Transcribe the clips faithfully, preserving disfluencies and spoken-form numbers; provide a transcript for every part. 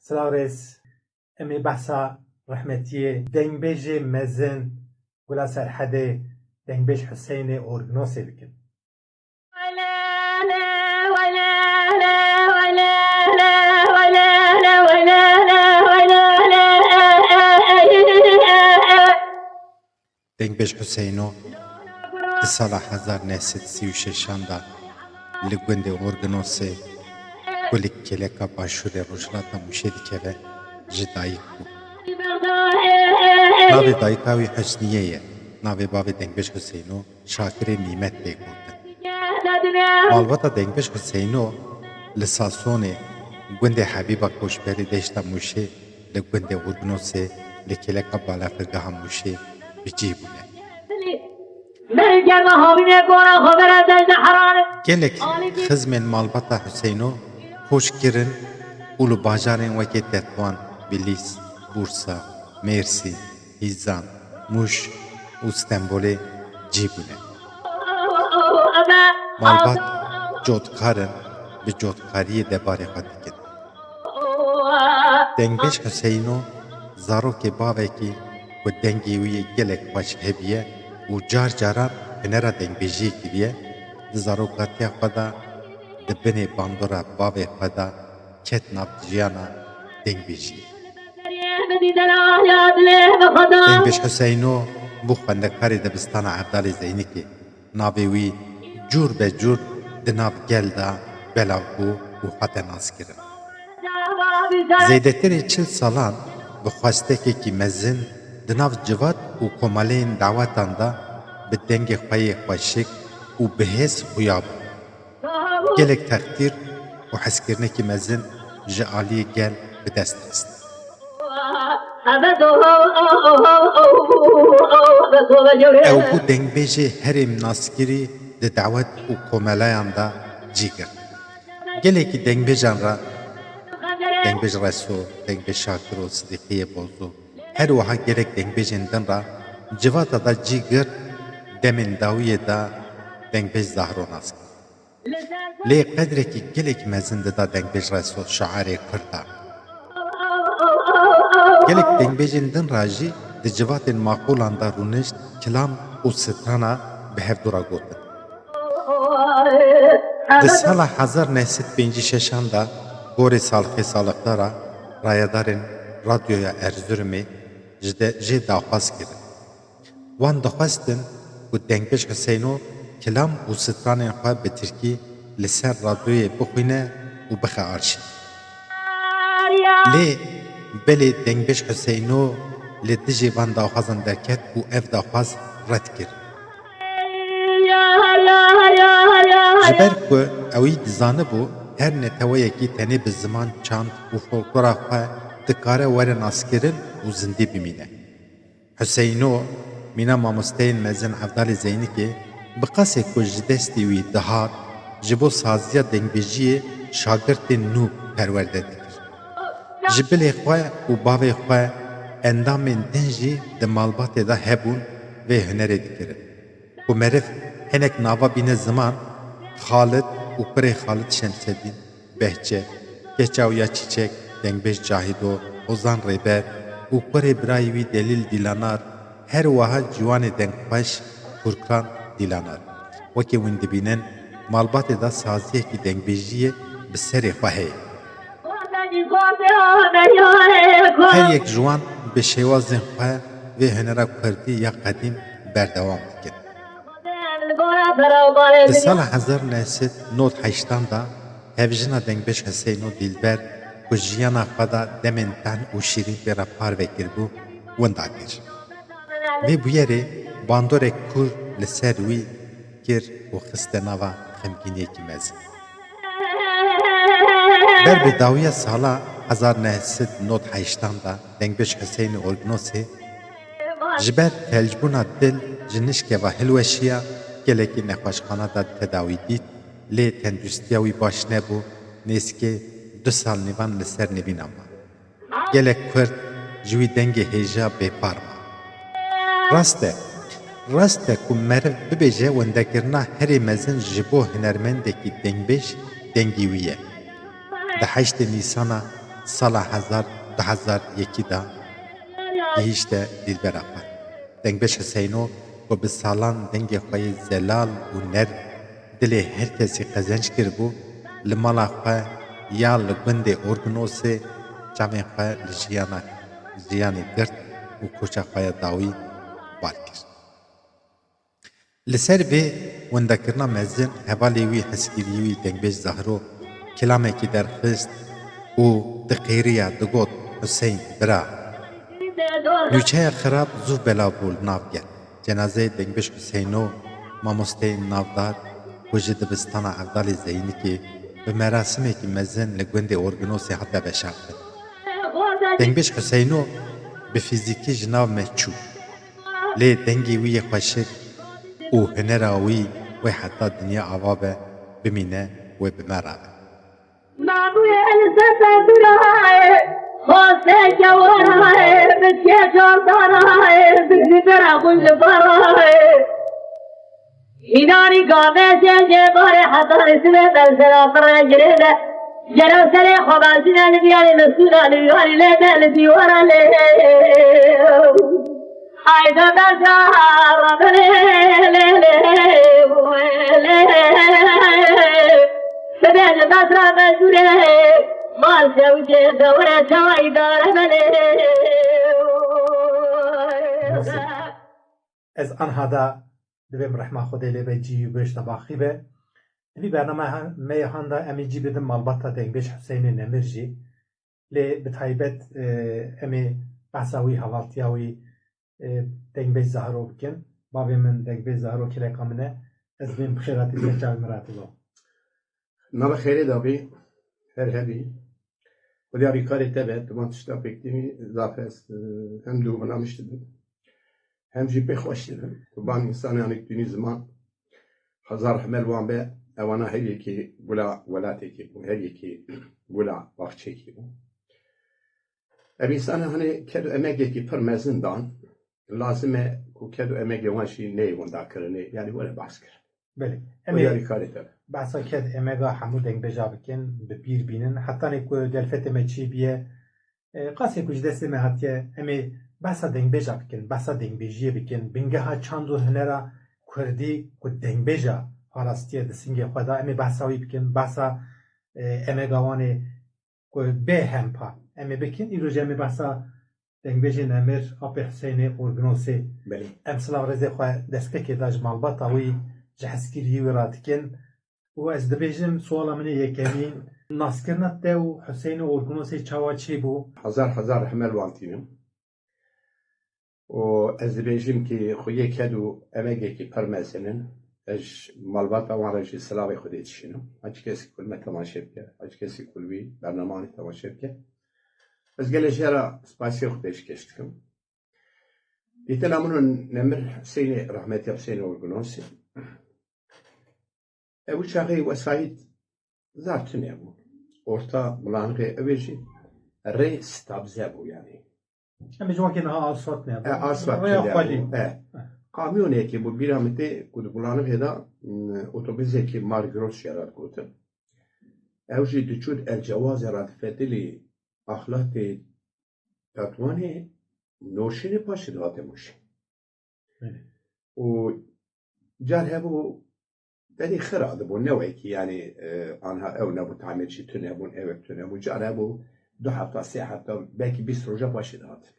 Silav rêz, em ê behsa rehmetiyê dengbêjê mezin Gula Serhedê, dengbêj Huseyinê Orgnosê dikin. Dengbêj Huseyno di sala hezar neh sed sî û şeşan de li gundê Orginosê ku li kêleka başûrê rojhilata Mûşê dikeve, ji dayik bû. Navê dayika wî Husniye ye. Navê bavê dengbêj Huseyno Şakirê Nîmet tê gotin. Malbata dengbêj Huseyno li Sasonê, gundê Hebîba Koçberê deşta Mûşê, li gundê Urgnosê, li kêleka balafirgeha Mûşê bi cih bûne. Gelek xizmên malbata Huseyno koç kirin û li bajarên wekî Tetwan, Bilîs, Bursa, Mêrsîn, Hîzan, Mûş û Stenbolê cî bûne. Malbat cotkar in, bi cotkariyê debarê xwe dikin. Dengbêj Huseyno zarokê bavekî ku dengê wî yê gelek xweş hebiye û car caran hunera dengbêjiyê kiriye, di zarokatiya xwe de di binê bandora bavê xwe de ket nav jiyana dengbêjiyê. Dengbêj Huseyno bû xwendekarê dibistana Evdalê Zeynikê. Navê wî cûr be cûr di nav gel de belav bû û hate naskirin. Zêdetirê çil salan bi xwestekekî mezin di nav civat û komeleyên dawetan de bi dengê xwe yê xweşik û bihêz xuya bû. Gelek textîr û hezkirinekî mezin ji aliyê gel bi dest xist. Ew bû dengbêjê herêm naskirî di dawet û komeleyan de cî girt. Gelekî dengbêjan re, dengbêj Reso, dengbêj Şakiro, Sidîqiyê Bozo, her wiha gelek dengbêjên din re civata de cî girt, demên dawiyê de dengbêj Zahro nas kir. Lê qedrekî gelekî mezin dida dengbêj Reso şairê kurd de. Gelek dengbêjên din re jî di civatên maqûlan de rûnişt, kilam û strana bi hevdu re gotin. Di sala hezar neh sed pêncî şeşan de gorê Salixê Salixdar a, rayedarên Radyoya Erzurumê ji de, jê daxwaz kirin. Wan dixwestin ku dengbêj Huseyno kilam û stranên xwe bi tirkî li ser radyoyê bixwîne û bixe arşîv. Lê belê dengbêj Huseyno li dijî van daxwazan derket û ev daxwaz red kir. Ji ber ku ewî dizanibû her neteweyekî tenê bi ziman, çand û folklora xwe dikare were naskirin û zindî bimîne. Huseyno, mîna mamosteyên mezin Evdalê Zeynikê, bi qasê ku ji destê wî dihat, ji bo saziya dengbêjiyê şagirtên nû perwerde dikir. Ji bilê xwe û bavê xwe endamên din jî di malbatê de hebûn vê hunerê dikirin. Ku meriv hinek nava bîne ziman, Xalid û kurê Xalid Şemsedîn, Behçe, keça wî ya Çîçek, dengbêj Cahîdo, Ozan Rêber û kurê birayê wî Delîl Dîlanar, her wiha ciwanê dengxweş Furkan Dîlanar. Wekî hûn dibînin, malbatê de saziyekî dengbêjiyê bi serê xwe heye. Her yek ji wan bi şêwazên xwe vê hunera kurdî ya qedîm berdewam dikin. Di sala hezar neh sed nod heştan de hevjina dengbêj Huseyno Dîlber, ku jiyana xwe de demên tehn û şîrîn pê re parve kiribû, winda kir. Vê bûyerê bandorek kûr li ser wî kir û xiste nava xemgîniyekî mezin. Ber bi dawiya sala hezar neh sed nod heştan de dengbêj Huseyinê Orgnosê ji ber felcbûna dil ji nişkeva hilweşiya gelekî nexweşxana de tedawî dît, lê tenduristiya wî baş nebû, nêzîkê du sal nîvan li ser nivîna ma. Gelek kurd ji wî dengê hêja bêpar ma. Rast e, rast e ku meriv bibêje wendekirina herê mezin ji bo hunermendekî dengbêj dengê wî ye. Di heştê Nîsana Sala hezar du hezar yekî de gihîşte dîlbera xwe. Dengbêj Huseyno ku bi salan dengê xwe yê zelal û nerm dilê her kesî qezenc kiribû, li mala xwe ya li gundê Orginosê çavên xwe li jiyana, jiyanê girt û koça xwe ya dawî bar kir. Li ser vê wendekirina mezin hevalê wî hezkiriyê wî dengbêj Zahro kilamekî derxist û diqêriya digot, Huseyn bira! Nûçeya xirab zû belav bû li nav gel. Cenazeyê dengbêj Huseyno mamosteyên navdar ku ji dibistana Evdalê Zeynikê bi merasimekî mezin li gundê Orginosê hate veşartin. Dengbêj Huseyno bi fîzîkî ji nav me çû. Lê dengê wî yê xweşik û hunera wî wê heta dinya ava be, bimîne wê bi me re be. Nabûye li ser tendûra ye, xwase kewara ye, bi çê çordana ye, bi zîbera xwe ji bara ye. Hînarî gavê cengê barê heta li sibê bersera qirê girê de. Gelo serê xwe bazîne li diyarê li sûra li yarî lê de li dîwara lê. Hayda bersa rabine lê lê lê. Sibê li bersa be sûrê. Mal zewcê dewre çay dare belê. Ez anha da Dibêm rehma Xwedê lê be, cî wî bihişta baxî be. Di vî bername me ya handa em ê cî bidin malbata dengbêj Huseynê Nemir jî. Lê bi taybet, e, em ê behsa wî, hevaltiya wî, e, dengbêj Zahro bikin. Bavê min dengbêj Zahro kireka min e. Ez dibêm bi xêr hatî ser çavê min re hatî bo. Nava xêrê dabî, her hebî. Xwedê alîkarê te be, tu van tişta pêk tînî, zaf ez, e, hem dû vinamiş dibim, hem jî pê xweş dibim. Tu van însanê anî tînî ziman, hezar rehme li wan be, ewana her yekî gula welatekî bû, her yekî gula baxçekî bû. Ev însanê hanê ked û emegekî pir mezin dan, lazim e ku ked û emegê wan jî neyê winda kirinê, yanî were behs kirin. Belê. Em ê Were alîkarê te be. Behsa ked emega hemû dengbêja bikin, bi bîr bînin. Hetanê ku delfetê me çî biye, e, qasê ku ji destê me hatiye, em ê behsa dengbêja bikin, behsa dengbêjiyê bikin. Bingeha çand û hunera kurdî ku dengbêja parastiye di singê xwe de, em ê behsa wî bikin, behsa, e, emega wan ê ku bê hempa em ê bikin. Îro jî em ê behsa dengbêjê nemir Apê Huseynê Orginosê. Belê. Em silav rêzê xwe destpêkê de ji malbata wî, ji hezkiriyê wî re dikin. Û ez dibêjim, suala min ê yekemîn, naskirina te û Huseynê Orginosê çawa çêbû? Hezar hezar rehme li wan tînim. Û ez dibêjim kî xweyê ked û emegekî pir mezin in. Ez ji malbata wan re jî silavê Xwedê dişînim. Her çi kesî ku li me temaşe bike, her çi kesî ku li wî bernamanê temaşe bike. Ez gelê jê re spasiyê xwe pêşkêş dikim. Dîtina min û Nemir Husênê, rehmetiya Husênê Orgunosê. Ew çaxê wesayît zaf tune bû. Orta Gulanixê ew ê jî rê stabze bû yanî. Em ê ji wan kê niha asfalt ne. E, asfalt Rêya tune xwedî. Bû. E. Kamyonekê bû bîra min tê ku di Gulanixê de, m, otobüsekî Margros jê re digotin. Ew jî diçû di Elcewazê re difetilî axlatê Tetwanê Norşînê paşê dihate Mûşê. Belê. Û car hebû, belê xira dibû, ne wekî, yanî, e, anha ew nebû, tamê çî tune bûn, ewek tune bû. Car hebû du hefta, sê hefta, belkî bîst roja paşê dihatin.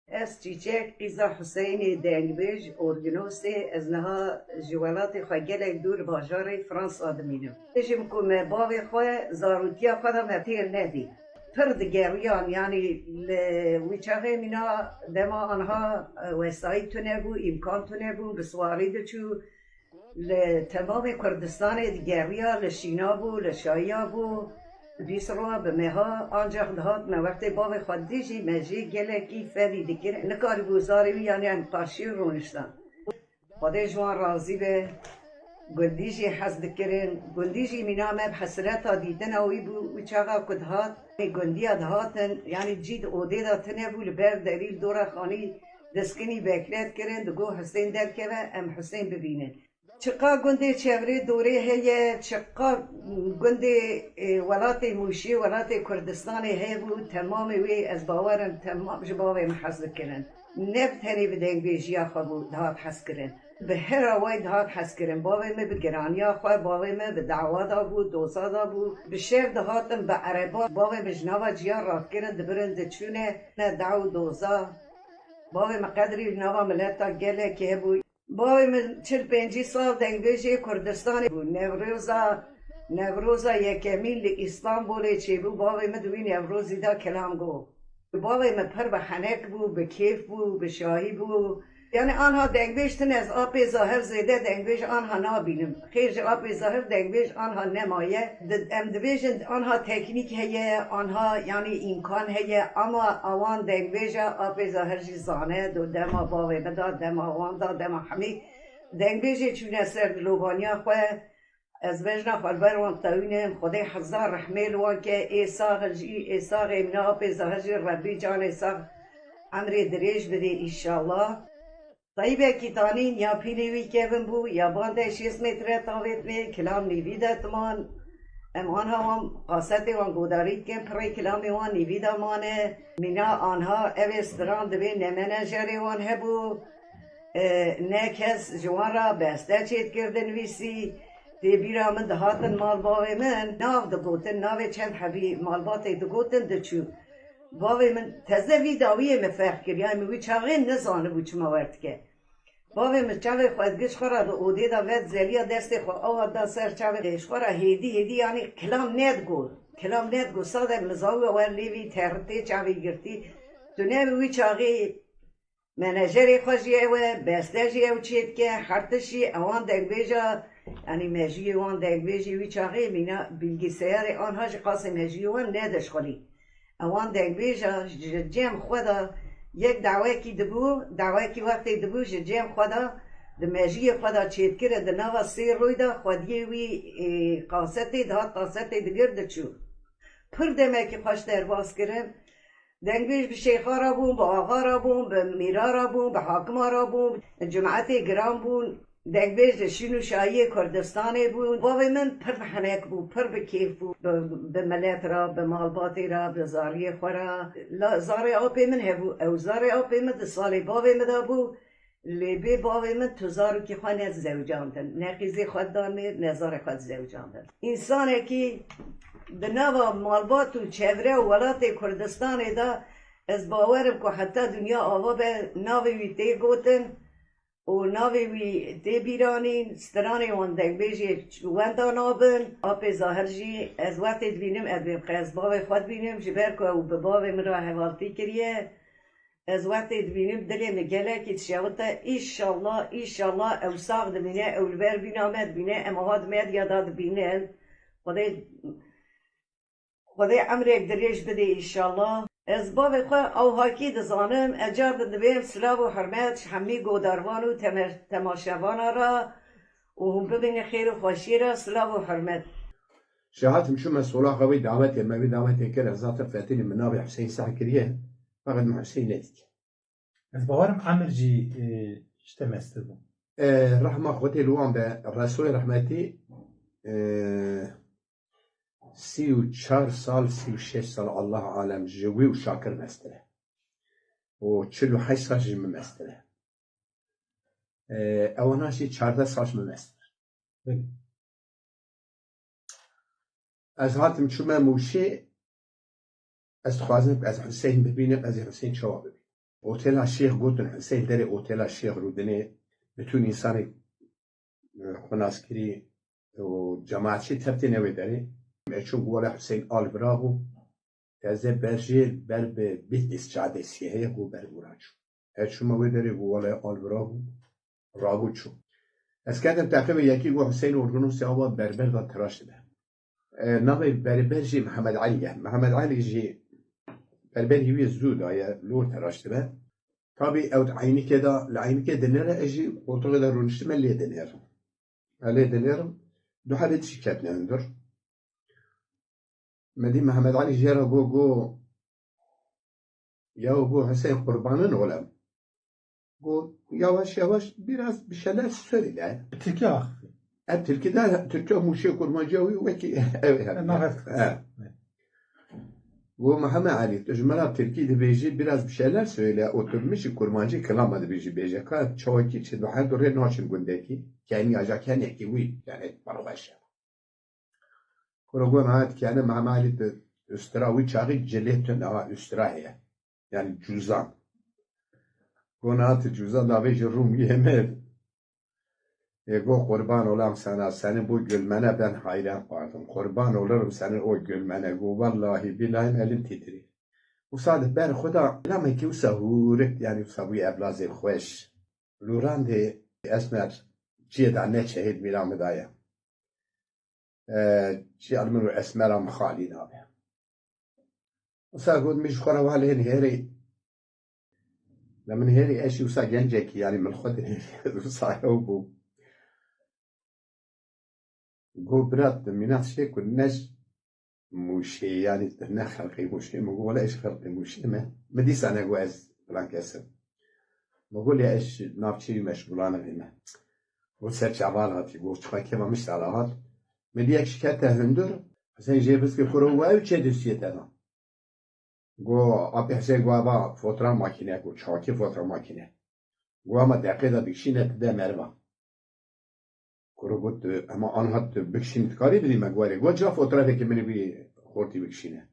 Ez Çîçek, qîza Huseynê Dengbêj, Orginosê, ez niha ji welatê xwe gelek dûr bajarê Fransa dimînim. Dijim ku me bavê xwe, zarotiya xwe de me têr nedî. Pir digeriyan, yanî li wî çaxê mîna dema anha, e, wesayît tune bû, îmkan tune bû, bi swarî diçû. Li temamê Kurdistanê digeriya, li şîna bû, li şayiya bû, bîst roja bi meha, ancax dihat me wextê bavê xwe dijî me jê gelekî fedî dikir, nikarîbû zarê wî, yanî em qarşî rûniştan. Xwedê ji wan razî be. Gundî jî hez dikirin. Gundî jî mîna me bi hesreta dîtina wî bû. Wî çaxa ku dihat, ê gundiya dihatin, yanî cî di odê de tune bû, li ber derî li dora xanî diskinî bekle dikirin, digot Husên derkeve, em Husên bibînin. Çiqa gundê çevrê dorê heye, çiqa gundê, e, welatê Mûşê, welatê Kurdistanê heye bû, temamê wê ez bawer im temam ji bavê min hez dikirin. Ne bi tenê bi dengbêjiya xwe bû dihat hezkirin. Bi her awayî dihat hezkirin. Bavê min bi giraniya xwe, bavê min bi dawa de bû, doza de bû. Bi şev dihatin, bi ereba. Bavê min ji nava ciya radikirin, dibirin, diçûne ne daw û doza. Bavê min qedrî nava mileta gelekê hebû. Bavê min çil pêncî sal dengbêjê Kurdistanê bû. Newroza, Newroza yekemîn li Îstanbulê çêbû. Bavê min di wî Newrozî de kelam got. Bavê min pir bi henek bû, bi kêf bû, bi şahî bû. Yani anha dengbêj tune, ez Apê Zahir zêde dengbêj anha nabînim. Xêr ji Apê Zahir dengbêj anha nemaye. Di, em dibêjin anha teknîk heye, anha yani îmkan heye, ama awan dengbêja Apê Zahir jî zane, do dema bavê min da, dema wan da, dema hemî dengbêjê çûne ser dilobaniya xwe. Ez bejna xwe li ber wan tewînim, Xwedê hezar rehmê li wan ke, ê sax jî, ê saxê min Apê Zahir jî, Rebbî canê sax, emrê dirêj bidê înşallah. Teyîbekî tanîn ya pîlê wî kevin bû, ya bande şêst metre tavêt me, kilam nîvî de timan. Em anha wan qasetê wan godarî dikin, pirê kilamê wan nîvî de mane. Mîna anha ev ê stiran dibê ne menajerê wan hebû, e, ne kes ji wan re beste çêdikir dinivîsî. Tê bîra min dihatin mal bavê min, nav digotin, navê çend hebî malbatê digotin diçû. Bavê min teze vî dawiyê min ferq kir. Yani min wî çaxê nizanibû çima werdike. Bavê min çavê xwe digir ji xwe re di odê de vet zeliya destê xwe awa da ser çavê xwe re hêdî hêdî yani kilam nedigot. Kilam nedigot. Sade mizawiya wer lêvî tertê çavê girtî. Tu ne bi wî çaxê menajerê xwe jî ew e, beste jî ew çê dike, her tişt jî ewan dengbêja, yani mejiyê wan dengbêjî wî çaxê mîna bilgisayarê anha jî qasê mejiyê wan nedişxulî. Ewan dengbêja ji cem xwe de yek dawekî dibû, dawekî wextê dibû ji cem xwe de di mejiyê xwe de çêdikire, di nava sê roy de xwediyê wî, ê, qasetê dihat, qasetê digir diçû. Pir demekî xweş derbas kirin. Dengbêj bi şêxa re bûn, bi axa re bûn, bi mîra re bûn, bi hakima re bûn, cumetê giran bûn. Dengbêj li şîn û şahiyê Kurdistanê bû. Bavê min pir bi henek bû, pir bi kêf bû. Bi, bi milet re, bi malbatê re, bi zariyê xwe re. La zarê apê min hebû. Ew zarê apê min di salê bavê min de bû. Lê bê bavê min tu zarokî xwe nezewicandin. Ne qîzê xwe dan me, ne zarê xwe zewicandin. Însanekî di nava malbat û çevre û welatê Kurdistanê de ez bawer im ku heta dinya ava be navê wî tê gotin. û navê wî tê bîranîn, stranê wan dengbêjê wenda nabin. Apê Zahir jî ez wextê dibînim, ez bêmxe ez bavê xwe dibînim, ji ber ku ew bi bavê min re hevaltî kiriye. Ez wextê dibînim, dilê min gelekî dişewite. Îşallah, îşallah ew sax dibîne, ew li ber bîna me dibîne, em aha di medya de dibînin. Xwedê Xwedê emrek dirêj bidê înşallah. Ez bavê xwe ewhakî dizanim, ez car din dibêm silav û hurmet ji hemî godarvan û temer-, temaşevana re û hûn bimînin xêr û xweşiyê re, silav û hurmet. Ji hatim çûme sola xwe wî dawetê me, wî dawetê kir, ez hatim fetilî min navê Huseyîn seh kiriye, feqet min Huseyîn nedît. Ez bawerim emir jî, e, ji te mestir bû. E, rehma Xwedê li wan be, Resûlê rehmetî, e, sî û çar sal, sî û şeş sal, Allah alem, ji wî û Şakir mestir e. Û çil û heşt sal ji min mestir e. E, ewana jî çardeh sal ji min mestir e. Belê. Ez hatim çûme Mûşê, ez dixwazim ez Huseyîn bibînim, ez ê Huseyîn çawa bibînim? Otela Şêx gotin Huseyîn, derê Otela Şêx rûdinê, bitûn însanê, e, xwe nas kirî û cemaetçî tevtêne wê derê. Ez çûm got wele Huseyîn al vira bû, teze ber jê ber bi bîst cadê siyehê got ber gora çû. Ez çûme wê derê got wele al vira bû, rabû çû. Ez ketim teqibê yekî got Huseyîn organosê awa berber da tiraş dibe. E, navê berber jî Mihemed Elî ye. Mihemed Elî jî berberî wî zû daye, lor teraş dibe. Tabî ew di eynîkê de, li eynîkê dinêre, ez jî qoltuxê de rûniştime lê dinêrim. Ez lê dinêrim, du hebê dişî ketine hundir. Me dî Mihemed Elî jê re got, got, ya got Huseyîn qurbanin olem. Got, yavaş yavaş biraz bir şeyler söyle. Tirkî axifî. E, Tirkî de, Tirkî Mûşê Kurmancî wî wekî ev e. E, navê. E. Got, Mihemed Elî, tu ji me re Tirkî dibêjî, biraz bir şeyler söyle. Oturmuşî Kurmancî kilama dibêjî, bêje ka çawekî çi, her du rê naçin gundekî. Kenî aja kenekî wî, yani, pir xweş e. Kuro got, Mihemed, kene Mihemed Elî, tu ustira wî çaxî cilê tune, ha, ustira heye. Yani cuzan. Got, na tu cuzan da vê ji Rûmiyê me. E, got, kurban olam sana, senin bu gülmene ben hayran kaldım. Kurban olurum senin o gülmene. Got, vallahi billahi elim titriyor. Wisa di ber xwe de, lamekî wisa hûrik, yani wisa bûye evlazê xweş. Lûrandê Esmer çiyê da ne çehêd mîra min daye. E, çi al min û Esmera min xalî nabe. Wisa got, min ji xwe re wa lê hêrê. Le min hêrê eşî wisa gencekî, yani min xwe de wisa ew bû. Got, bira, tu mîna tiştê ku ne ji Mûşê, yani tu ne xelqê Mûşê. Min got, wele ez ji xelqê Mûşê me. Min dîsa negot ez filan kes im. Min got, lê ez ji navçeyî meşgûlanê me. Got, ser çavan hatî. Got, çiqa kêfa min ji te re hat. Min dî yek şikete hundir. Husên jê biskê kuro û ew çê dûsiyê te na. Go, apê Husên go, eva fotra makîne, go, çakî fotra makîne. Go, ama deqê de bikişîne, tu de meriva. Kuro got, ema anha tu bikişîn dikarî bidî me guherê. Go, ca fotrafekê min ê wî xortî bikişîne.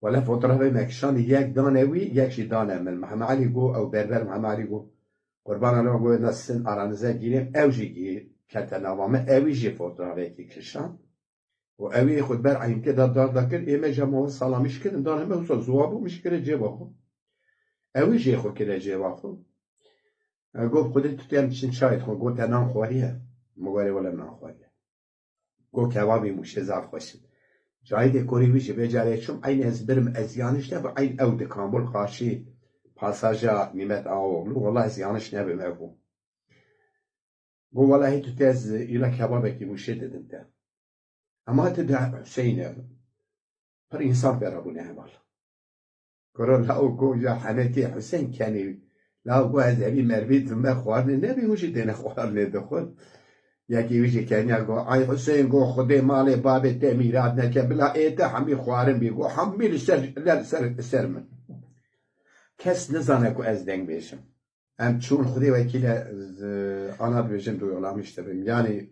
Wele fotrafê me kişanî, yek dane wî, yek jî dane min. Mihemed Elî go, ew berber Mihemed Elî go, qurban alema go, na sin aranıza gireyim, ew jî gî kete nava me, ewî jî fotrafekî kişan. Û ewî xwe ber eynîkê de dar dakir, ê me jî hema salamîş kirin, dane me wisa ziwa bû, min jî kire cêba xwe. Ewî jê xwe kire cêba xwe. E, got, Xwedê tu tê em çin çayê xwe, got, te nan xwariye? Min got, wele nan xwariye. Got, kebabî Mûşê zaf xweş in. Cahidê korî wî jî vê carê çûm, eynî ez birim, ez yanlış nebim, eynî ew dikan bû li qarşî pasaja Nîmet Ağaoğlu, wela ez yanlış nebim ew bû. Got, welahî tu tê ez îla kebabekî Mûşê didim te. Hema tu de Huseyîn e. Pir însan pê re bûne heval. Kuro la û got, ya henekê Huseyîn kenî. La got, ez evî mervî dime xwarinê nebî, hûn jî têne xwarinê dixwin. Yekî wî jî keniya got, ay Huseyîn, got, Xwedê malê babê te mîrat neke, bila ê te hemî xwarin bî, got, hemî li ser, li ser, ser min. Kes nizane ku ez deng bêjim. Em çûn Xwedê wekîl e, z-, ana dibêjin du yola min ji te bim. Yanî,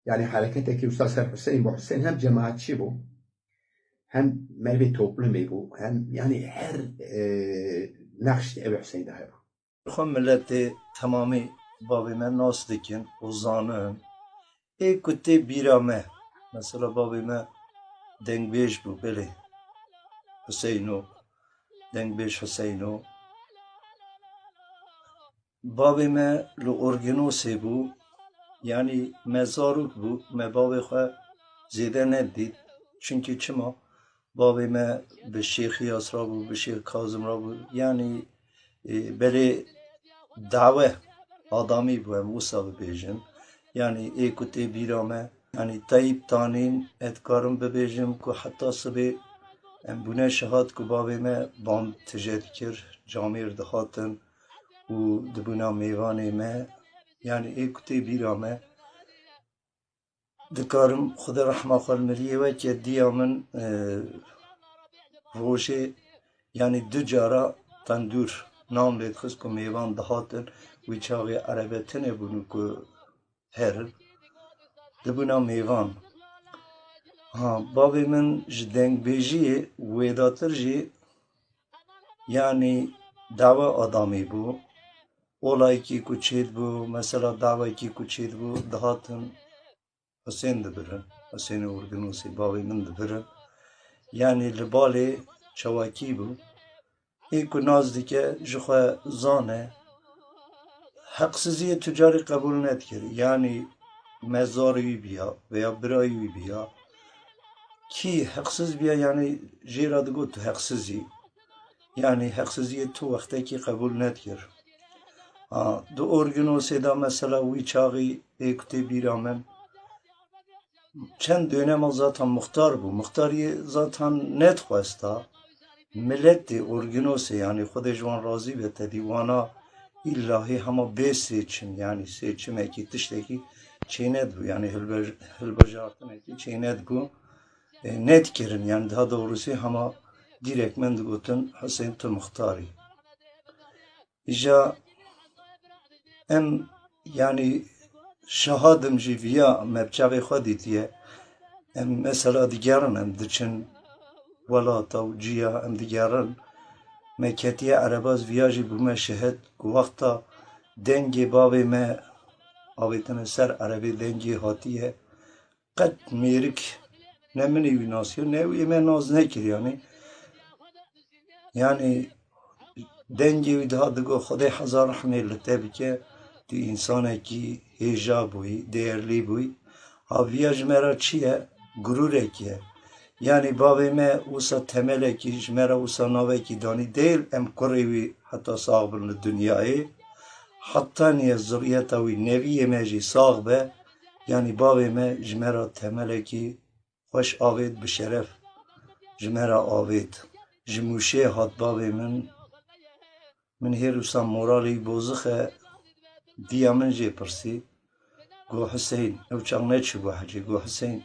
yanî hereketekî wisa ser Huseyîn bû. Huseyîn hem cemaatçî bû, hem mervê toplumê bû, hem yanî her, e, nexş ew Huseyîn de hebû. Xwe miletê temamî bavê me nas dikin û zanin. Ê ku tê bîra me, mesela bavê me dengbêj bû, belê. Huseyno, dengbêj Huseyno. Bavê me li Orginosê bû, yanî me zarok bû, me bavê xwe zêde nedît. Çimkî çima? Bavê me bi Şêx Îyas re bû, bi Şêx Kazim re bû. Yanî, e, belê dawe adamî bû, em wisa bibêjin. Yanî ê ku tê bîra me, yanî Teyîb Tanîn, ez dikarim bibêjim ku heta sibê em bûne şihat ku bavê me bang tije dikir, camêr dihatin û dibûna mêvanê me. Yanî ê ku tê bîra me, dikarim Xwedê rehma xwe li miriyê weke diya min, e, rojê, yanî du cara tendûr nam lê dixist ku mêvan dihatin, wî çaxê erebe tune bûn ku herin, dibûna mêvan. Ha, bavê min ji dengbêjiyê wêdatir jî, yanî dawe adamî bû. Olayekî ku çêdibû, mesela dawayekî ku çêdibû, dihatin Husên dibirin. Husênê Orginosê bavê min dibirin. Yanî li balê çawakî bû. Ê ku nas dike, ji xwe zane, heqsiziyê tu carî qebûl nedikir. Yanî me zarê wî biya veya birayê wî biya. Kî heqsiz biya, yanî jê re digot tu heqsiz î. Yanî heqsiziyê tu wextekî qebûl nedikir. Ha, di Orginosê de mesela wî çaxî ê ku tê bîra min, çend dönema zaten muxtar bû. Muxtariyê zaten nedixwesta. miletê orgînosê, yanî Xwedê ji wan razî be, tedî wana îllahî hema bê seçim, yanî seçimekî, tiştekî çênedibû, yanî hilbej-, hilbijartinekî çênedibû, e, nedikirin, yanî daha doğrusu hema dîrek min digotin Husên tu muxtar î. Îja em, yanî şahad im jî viya me bi çavê xwe dîtiye. Em mesela digerin, em diçin welata û ciya, em digerin. Me ketiye ereba, ez viya jî bûme şehid ku wexta dengê bavê me avêtine ser erebê, dengê hatiye. Qet mêrik ne min ê wî nasiyo, ne wî ê me nas nekir, yanî. Yanî dengê wî diha digo, Xwedê hezar rehmê li te bike, tu însanekî hêja bûyî, değerlî bûyî. Ha viya ji me re çi ye? Gurûrekî ye. Yanî bavê me wisa temelekî ji me re, wisa navekî danî, değil em kurê wî heta sax bin li dinyayê. Heta niye zuriyeta wî, neviyê me jî sax be, yanî bavê me ji me re temelekî xweş avêt, bi şeref ji me re avêt. Ji Mûşê hat bavê min. Min hêr wisa moralê wî bozix e, diya min jê pirsî. Got, Huseyîn, ew çax neçûbû hecê. Got, Huseyîn,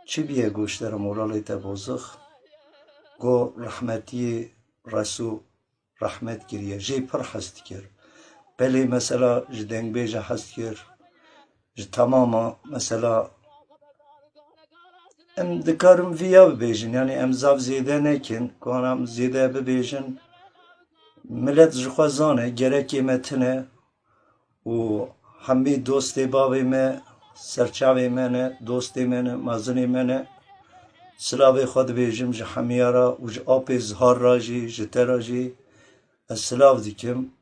çi bîye? Got, ji te re moralê te bozix. Got, rehmetiyê Resû rehmet kiriye. Jê pir hez dikir. Belê mesela ji dengbêja hez dikir. Ji temama mesela em dikarin viya bibêjin. Yanî em zaf zêde nekin. Ku em zêde bibêjin, milet ji xwe zane, gerekê me tune. Û hemî dostê bavê me, serçavê me ne, dostê me ne, mezinê me ne. Silavê xwe dibêjim ji hemiya re û ji apê Zihar re jî, ji te re jî ez silav dikim.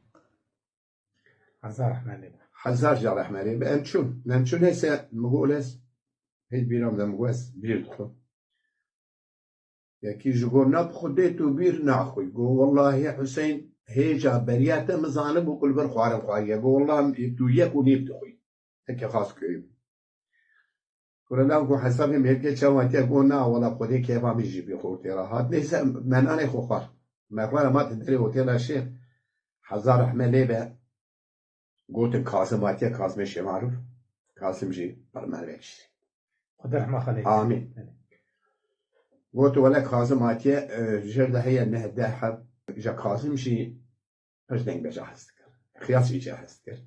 Hezar rehmetê. Hezar ca rehmetê. Em çûn. Em çûn neyse, min got, ez hêj bîra min de, min got, ez bîr dikim. Yekî ji go, na bi Xwedê tu bîr naxwî. Go, wellahî Huseyîn hêja beriya te min zanibû ku li vir xwarin xwariye. Go, wellahî tu yek û nîv dixwî. Heke xas kuyê. Kure lan ku hesabê mêrkê çawa te, go, na, wela Xwedê kêfa min jî bî xortê re hat. Neyse, me nanê xwe xwar. Me xwar, ma te derê otêla şêx. Hezar rehme lê be. Gotin Kazim hatiye, Kazimê Şêmarûf. Kazim jî pir mervek jî. Xwedê rehma xalê. Amîn. Got, wele Kazim hatiye, e, jêr de heye neh deh heb. Îja Kazim jî pir dengbeja hez dikir. Xiyas jî ca hez dikir.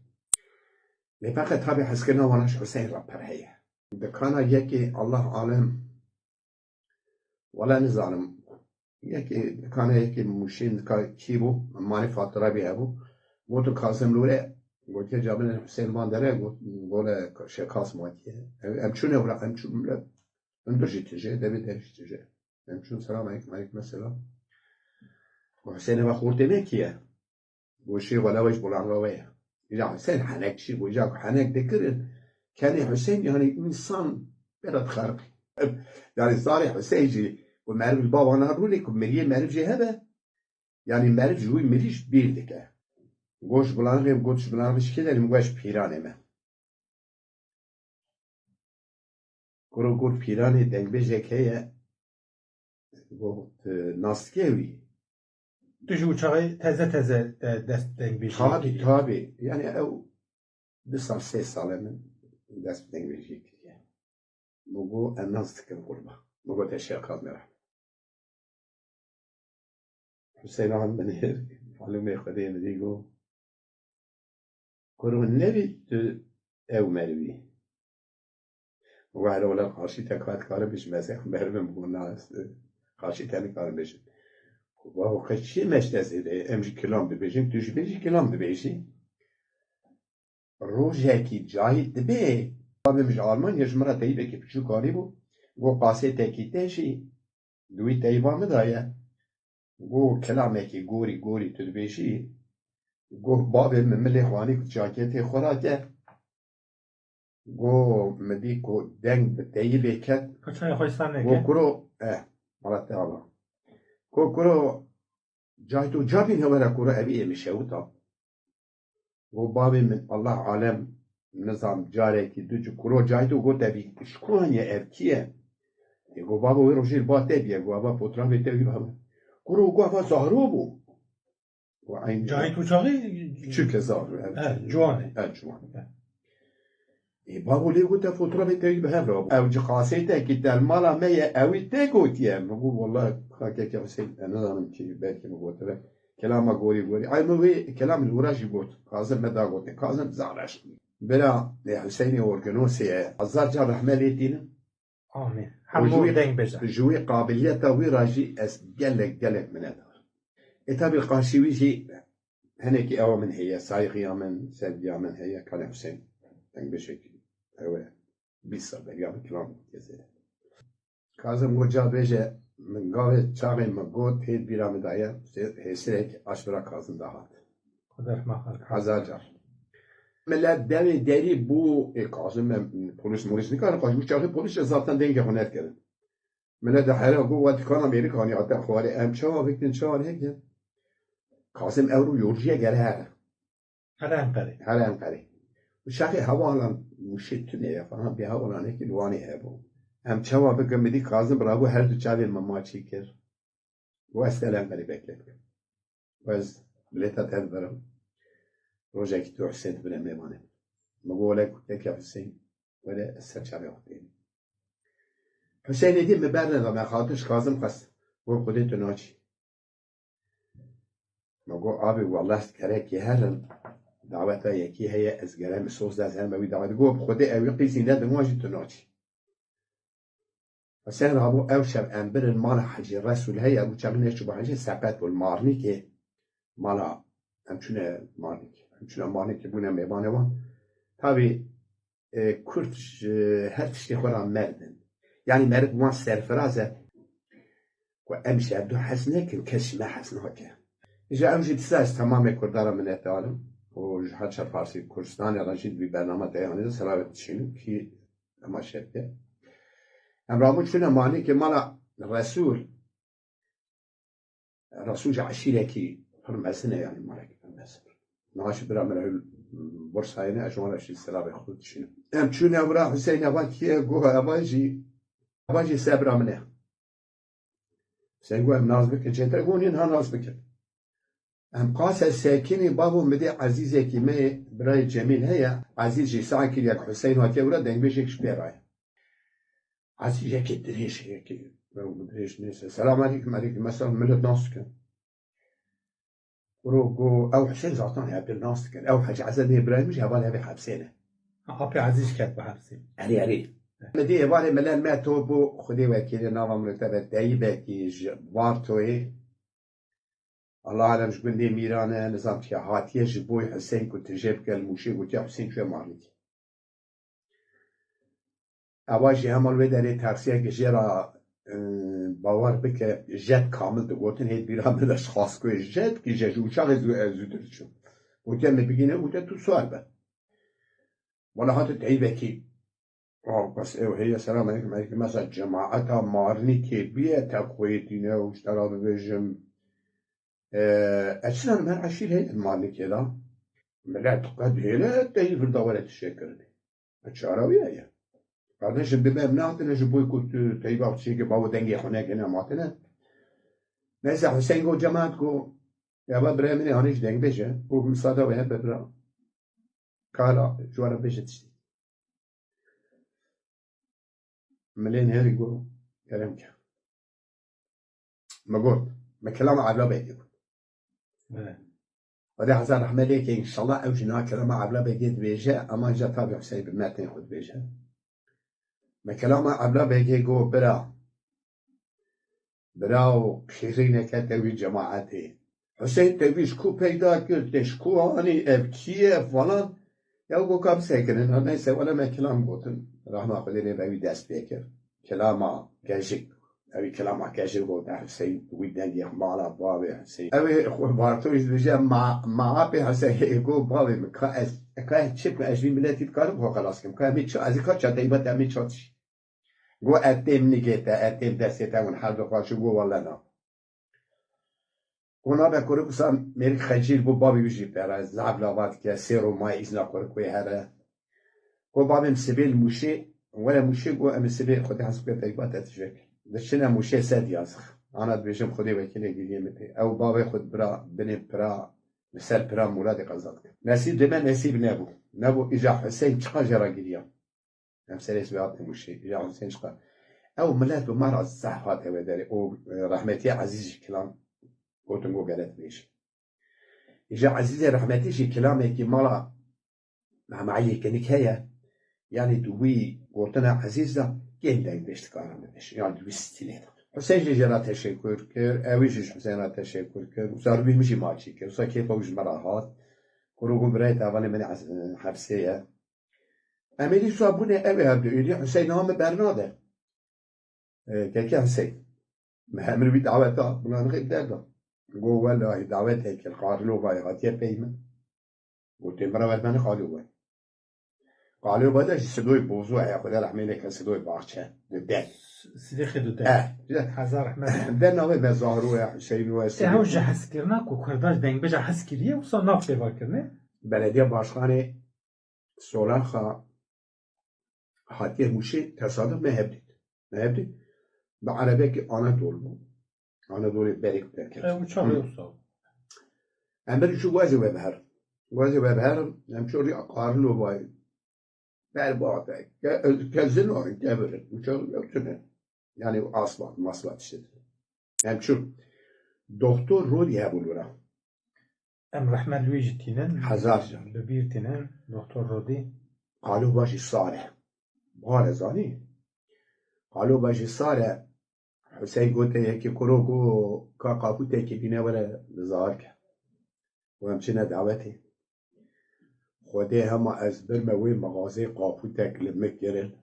Lê feqet tabî hezkirina wana ji Huseyîn re pir heye. Dikana yekê Allah alem, wela nizanim. Yekê, dikana yekê Mûşê, nika kî bû? Malê Fatirabî hebû. Gotin Kazim li were, gotiye, ca bine Huseyîn van dere, got, gole Şêx Kazim hatiye. Em, em çûne wira, em çûn, hundir jî tije, devê dev jî tije. Em çûn, selam aleykum, aleykum selam. Got, Huseyîn eva xortê me kî ye? Got, Şêx, wela we ji Bolan re we ye. Îja Huseyîn henek jî bû, îja ku henek dikirin, kenê Huseyîn, yanî însan bera dixeribî. Yanî zarê Huseyîn jî ku meriv li bavana rûnê ku miriyê meriv jê hebe, yanî meriv ji wî mirî jî bîr dike. Got, ji Bolan re, got, ji Bolan re ji kê derê? Min got, ji pîranê me. Kuro got, pîranê dengbêjek heye, got, e, nas dike wî. Tu ji û çaxê teze teze, e, dest dengbêjiyê kiriye. Tabî, tabî. Yanî ew du sal, sê sal e min dest bi dengbêjiyê kiriye. Min got, ez nas dikim qurban. Min got, ez şêx Kazmê re. Huseyna min ê, malûmê Xwedê min dî got, Kuro nebî tu ew merivî. Were wele qarşî te ka dikarim bêjim, ez ê merivim bû, na, ez, e, qarşî te nikarim bêjim. Bavo, qe çi meşte zêde ye? Em jî kilam dibêjin, tu jî bêjî kilam dibêjî. Rojekî cahî dibe, babê min ji Almanya ji min re teyîbekî piçûk anîbû, got, qasê tekî te jî di wî teyîba min de ye. Got, kilamekî gorî gorî tu dibêjî. Got, bavê min milê xwe anî ku çaketê xwe ra ke. Got, min dî ku deng bi teyîbê ket. Ka çayê xwe îstar neke. Got, kuro, eh, mala te ava. Got, kuro, cahî tu cabîn hewera kuro evî ê min şewita. Got, bavê min, Allah alem, nizam carekî du ci kuro cayî do, got, evî ji ku haniye, ev kî ye? Ê, got, bavo, wê rojê li ba te bîye, got, ava fotoğrafê te wî bava. Kuro got, "Eva Zahro bû." Û eyn Cahit Uçaxî? Çike Zahro, evet. He, ciwan e. Evet, ciwan. He. Ê, bavo lê gote, "Fotoğrafê te wî bi hev re bû. Ew cixasê te ki te li mala me ye, ewî te gotiye." Min got, "Wela, kakeke Huseyîn, ez nizanim kî, belkî min gotibe. Kelama gorî gorî." Ay min wê kelam li wira jî got. Kazim me da gotin. Kazim zaf reş bû. Bira, ê, Huseyînê Orgenosê ye. Hezar car rehme lê tînin. Amîn. Û ji Hemû wî, deng bêje. Ji wî qabiliyeta wî re jî ez gelek, gelek minetdar. E, tabî qarşî wî jî hinekî ewa min heye, sayixiya min, sevgiya min heye, Kale Huseyîn. Dengbêjekî ew e. Bîst sal beriya min kilam dike zêde. Kazim got, "Ca bêje, min gavê çaxê min got, hêt bîra min daye, hêsirek aşbira Kazim dahat." Xwedê rehma xwe. Hezar car. Milet devê derî bû, ê, Kazim, em, polîs molîs nikarin, qaç bu çaxê polîs e zaten dengê xwe nedikirin. Milet de hera got, "Wa dikana Mêrika anî hate xwarê, em çawa bikin, çawa nekin?" Kazim ewro yolcuya gere here. Here Enqerê. Here Enqerê. Û çaxê hewalan Mûşê tune ye falan, bê hewalanekî li Wanê hebû. Em çawa bikin, min dî Kazim rabû, her du çavên min maçî kir. Û ez te li Enqerê bekle dikim. Û ez bilêta te dibirim. Rojekî tu Husên dibine mêvanê min. Min got, "Wele kuteke Husên, wele ez ser çavê xwe tênim." Husên êdî min berneda, me xatir ji Kazim xwest. Got, "Xwedê tu naçî." Me got, "Abi, wallah, ez gerekî herim. Daweta yekî heye, ez gerek min soz de, ez herim wî dawetê." Got, "Bi Xwedê ewî qîzî ne, di wan jî tu naçî." Husên rabû, ew şev em birin mala Hecî Resûl heye, bû çaxê neçûbû hecê, seqet bû li Marnîkê. Mala, em çûne Marnîkê. Em çûne Marnîkê, bûne mêvanê wan. Tabî, e, Kurd ji her tiştê xwe re merd in. Yanî meriv wan serfiraz e ku em ji hev du hez nekin, kes ji me hez nake. Ji ew jî dîsa ez temamê Kurdan re minetdar im û ji Haça Farsî Kurdistanê re jî di vî bernama te yanî de selavê dişînim kî dema şevke. Em rabûn çûne Marnîkê mala Resûl. Resûl ji eşîrekî pir mezin e, yanî malekî pir mezin. Niha jî bira min ew Bursayê ne, ez ji wan re jî selavê xwe dişînim. Em çûne wira Huseyîn, eva kî ye? Got, "Eva jî, eva jî sebira min e." Huseyîn got, "Em nas bikin." Çêtir got, "Niha nas bikin." Em qase sekinî, bavo min dê Ezîzekî me, birayê Cemîl heye. Ezîz jî sae kiriye ku Huseyîn hatiye wira, dengbêjek ji pê re ye. Ezîzekî dirêj, yekî, dirêj neyse. "Selam aleykum." "Aleykum selam." Millet nas dikin. Kuro got, "Ew Huseyîn zaten hepir nas dikin. Ew Hecî Ezîz nê birayê min jî hevalê hevê hepsê ne." Ha, apê Ezîz ket bi hepsê. Erê, erê. Min dê êvarê millet me to bû, Xwedê wekîlê nava min te be Teybekî ji Vartoyê. Allah alem ji gundê Mîran e, nizam çi ye. Hatiye ji boy Huseyîn ku tije bike li Mûşê, gotiye Huseyîn çûye Marnîkê. Ewa jî hema li wê derê taksiyeke jê re, e, bawer bike, jet kamil digotin, hêt bîra min de ji Xaskoyê jet kî je ji uçaxê zû-, e, zûtir diçûm. Gotiye, "Me bigihîne," gotiye, "tu sar be." Wela hate Teybekî. Aw, bes ew heye, selam aleykum, aleykum, mesela cemaeta Marnîkê bîye, te xwê tîne û ji te re bibêjim. E, ez çi zanim, her eşîr heye Marnîkê de. Milet qet hêle te yî vir dawere tiştê kirinê. E, çara wî heye. Kardeşim, bi me em nehatine ji bo ku tu teyba tiştê ke bawo dengê xwe nekene em hatine. Neyse, Huseyîn got, cemaat got, "Ya ba birayê min ê, hanê jî dengbêj e." Got, "Misada we hebe bira." Kara, ji we re bêje tiştê. Milên herî got, "Kerem ke." Me got, me kelama Evla Begê got. Evet. Xwedê hezar rehmet lê ke, înşallah ew jî niha kelama Evla Begê dibêje, ama ja tabî Huseyîn bi metnê xwe dibêje. Me kelama Evla Begê got, bira, bira û pîrîneke te wî cemaetê. Huseyîn te wî ji ku peyda kir, te ji ku anî, ev kî ye falan. Ya got ka bisekinin, ha, neyse, wele me kelam gotin. Rahma Xwedê lê be wî dest pê kir. Kelama gejik. Ew ê kelama gejik got, "Eh, Huseyîn, wî dengê mala bavê Huseyîn." Ew ê xwe Vartoyê jî dibêje, "Ma, ma apê Huseyîn." Ê got, "Bavê min, ka ez, ka ez çi bikim, ez ji vî miletî dikarim xwe xelas kim. Ka em ê çi, ez ê ka çateyî be, em ê çat jî." Got, "Etêm nigê te, etêm destê te." Hûn her du qaçin, got, "Wele na." Got, "Nabe kurik wisa mêrik xecîl bû, bavê wî jî pere, zaf lava dike, sê rû maye îzna kurik wê here." Got, "Bavê min sibê li Mûşê, were Mûşê," got, "em ê sibê Xwedê hesib ke peyva te tije." Diçine Mûşê sed yazix. Ana dibêjim Xwedê wekîlê giriyê min tê. Ew bavê xwe bira binê pira, li ser pira Muradê qeza dike. Nesîb dê me nesîb nebû. Nebû îja Huseyîn çiqa jê re giriya. Em serê sibê hatin Mûşê. Îja Huseyîn çiqa. Ew milet bi me re zehf hate wê derê. O, e, rehmetiya Ezîz jî kilam gotin go gere dibêje. Îja Ezîzê rehmetî jî kilamekî mala Mehme Elî Kinik heye. Yanî di wî gotina Ezîz de kêm dengbêj dikarin bibêjin. Yanî di wî stîlê de. Huseyîn jî jê re teşekur kir, ewî jî ji Huseyna teşekur kir. Wisa rûyê min jî maçî kir. Wisa kêfa wî ji min re hat. Kuro got birayê tevanê min Ez-, Hefsê ye. Em êdî wisa bûne ew ê hevdu. Êdî Huseyna min bernade. E, keke Huseyîn. Me emir wî daweta, buna nixê derda. Go, welahî dawetekî li Qarlovayê hatiye pey min. Gotê min re werbene Qarlovayê. Qarlova de jî Sidoyê Bozo heye, Xwedê rehmê lê ke, Sidoyê Baxçe. Di der. Sidîqê di der. Eh, güzel. Hezar rehmet. Der navê me Zahro ye, Huseyno ye, Te Sidîqo. Hew ji hezkirina ku Kurda ji dengbêja hez kiriye, wisa nav pêva kirine? Belediye başkanê Solaxa hatiye Mûşê, tesaduf me hev dît. Me hev dît. Bi erebekî Anadolu bû. Anadolê berê ku derket. E, uçaxê wisa. Em bir çû wazê we biherin. Wazê we biherin, em çû rîya Qarlovayê. Berbat e. Ke-, kezin o, kevirin. Uçax yok tune. Yani asfalt, masfalt işte. Em çû. Doktor Rodî hebû li ra. Em rehmet li wî jî tînin. Hezar can. Li bîr tînin, Doktor Rodî. Qalo bajî sar e. Bar e zanî. Qalo bajî sar e. Huseyîn gote yekî kuro ku ka qapûtekî bîne were li zahar ke. Û em çine dawetê. Xwedê hema ez birme wê mexazê qapûtek li min kirin.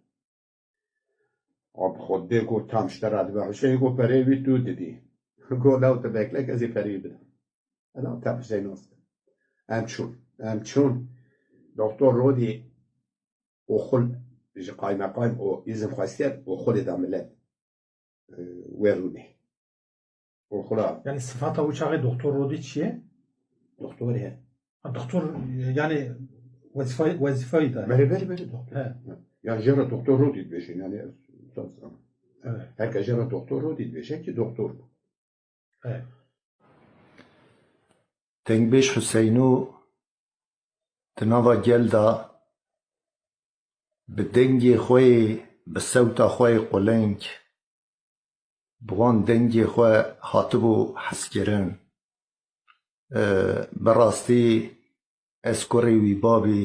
Ab Xwedê got tam ji te re dibe. Huseyîn got perê wî tu didî. Got law te bekle ez ê perê wî bidim. Ena te Huseyîn ast. Em çûn. Em çûn. Doktor Rodî oxul ji qaymeqam û îzin xwestiye oxulê da milet. E, wê rûnê. Oxula. Yani sifata wî çaxê Doktor Rodî çi ye? Doktor he. Ha, doktor, yani wezîfa, wezîfayî da. Belê, belê, belê, doktor. He. Ya jê re Doktor Rodî dibêjin, yani, Evet. Her kes jê re Doktor Rodî dibêje ki doktor bû. Evet. Dengbêj Huseyno di nava gel de bi dengê xwe yê, bi sewta xwe yê quleng, bi wan dengê xwe hatibû hezkirin. E, bi rastî ez kurê wî babî,